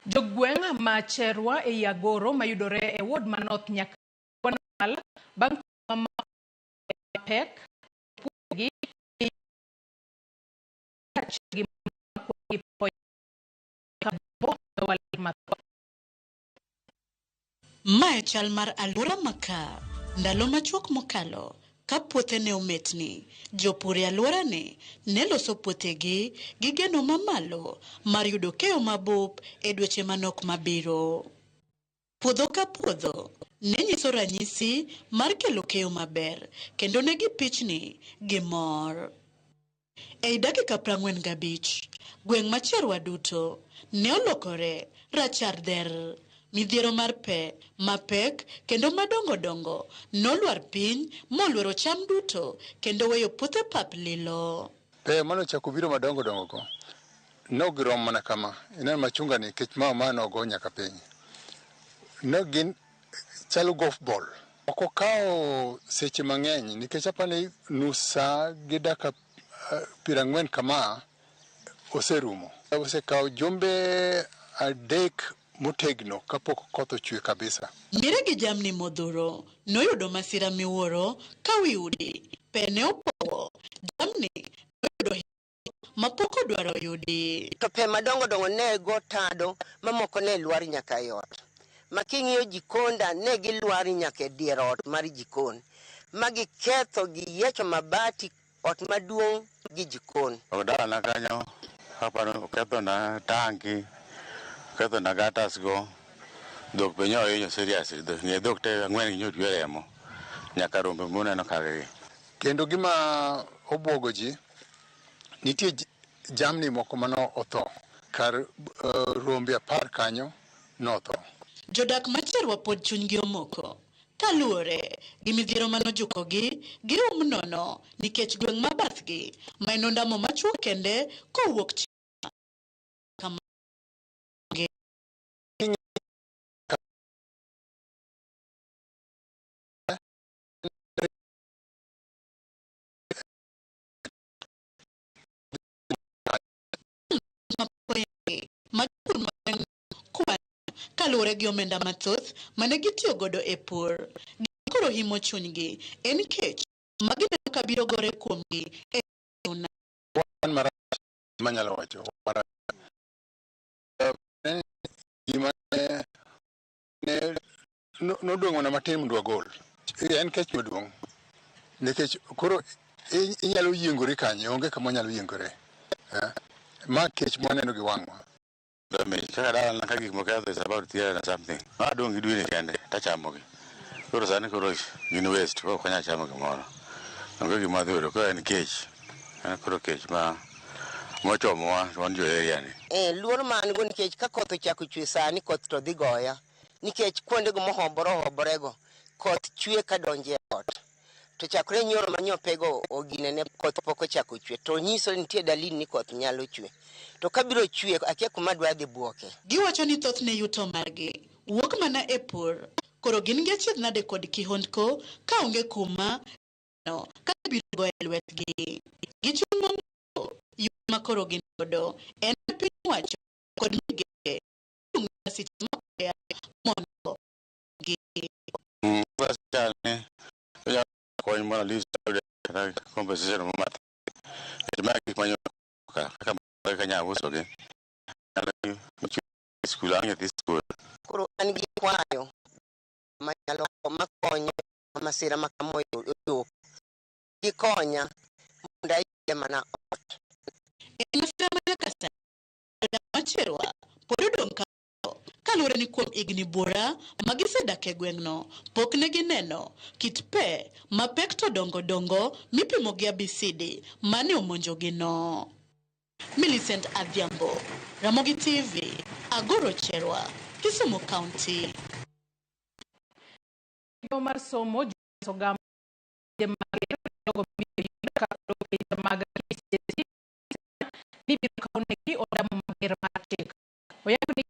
Jogweng' ma Cherwa ei Agoro mayudore e ward ma North Nyakwanal bang' mapek puothegi gi Mae chal mar alwora ma ka. Ndalo machuok mokalo, ka puothe ne ometni, jopur e alworani ne loso puothegi gi geno mamalo mar yudo keyo mabup e dweche manok mabiro. Puodho ka puodho ne nyiso ranyisi mar kelo keyo maber kendo ne gipichni gi mor. Ei dakika 45, gweng' ma Cherwa duto ne olokore rachar dher. Midhiero mar pe mapek kendo madongo dongo nolwar piny molwero cham duto kendo weyo puothe pap lilo. Pe mane ochako biro madongo dongo go ne ok girom mana kama. Ineno machunga ni kech ma nogo nyaka piny. Ne gin chalo golf ball. Ok okawo seche mang'eny nikech apani nus saa gi dakika 40 kama oserumo. Osekawo jumbe 3 motegno kapok koth ochwe kabisa. Mire gi jamni modhuro noyudo masira miwuoro ka wi udi pe ne opowo, jamni noyudo ma pok odwaro yudi. To pe madongo dongo ne go tado mamoko ne lwar nyaka e ot. Ma king'iyo jikonda ne gilwar nyaka e dier ot mar jikon. Ma giketho giyiecho mabati ot maduong' gi jikon. Dalana kanyo aparo okethona tanki, okethona gutters go, dhok be nyo ohinyo seriously, ng'e dhok te ang'wen gi nyo chwe remo nyaka rombe muneno kagi. Kendo gima obwogo ji, nitie jamni moko mane otho, kar rombe 10 kanyo notho. Jodak ma Cherwa pod chunygi omoko kaluwore gi midhiero manojukogi gium nono nikech gweng' ma bathgi ma en ondamo machuok kende kowuok kama kaluwore gi omenda mathoth mane gitiyo godo e pur. Gima koro himo chunygi en kech ma gineno ka biro gore kuomgi e Wan marach manyalo wacho marach. Gima ne nodong' mana matin mondo wagol. En kech maduong' nikech koro inyalo yiengori kanye, onge kama wanyalo yiengore. Ma kech mwaneno gi wang'wa. Kaka dalana ka gik moko is about 300 and something. Ma adong' gi dweni kende tachamogi. Koro sani koro gin waste, koro ok anyal chamo gimoro. Onge gima adhi yudo, koro en kech. En koro kech ma mochomowa wan jo area ni. Luoro ma an go nikech ka koth ochako chwe sani koth to dhi goya. Nikech kuondego mohombore ohombore go koth chwe ka donjo e ot. To chakre nyoro ma nyopego oginene koth pok ochako chwe to nyiso ni nitie dalili ni koth nyalo chwe. To kabiro chwe akia kuma adwa dhi buoke. Giwacho ni thothne yuto margi wuok mana e pur. Koro gin gi achiedh nade kod kihondko ka onge kuma ka biro goyo e lwetgi. Gichung' mamoko yuto ma koro gin godo en piny owacho kod migepe chung' masiche mapoya mondo gi Kony mondo at least kata compensation mo matin. Nikech ma gik manyo kaka kaka nya uso gi. Skul ang' nyathi skul. Koro an gi kwayo manyalo makonyo masira ma kama ochopo. Gikonya mondo ayude mana ot. En masira ma nyaka sani jodak ma Cherwa pod odong' ka kaluwore ni kuom higni buora ma gisedak e gweng'no pok ne gineno kit pe mapek to dongo dongo mipimo gi abisidi mane omonjogi no. Millicent Adhiambo, Ramogi TV, Agoro Cherwa, Kisumu County. Migawo mar somo ogamo jogo mag KCSE ni biro kawnegi ondamo mager mar chik. Oyango ni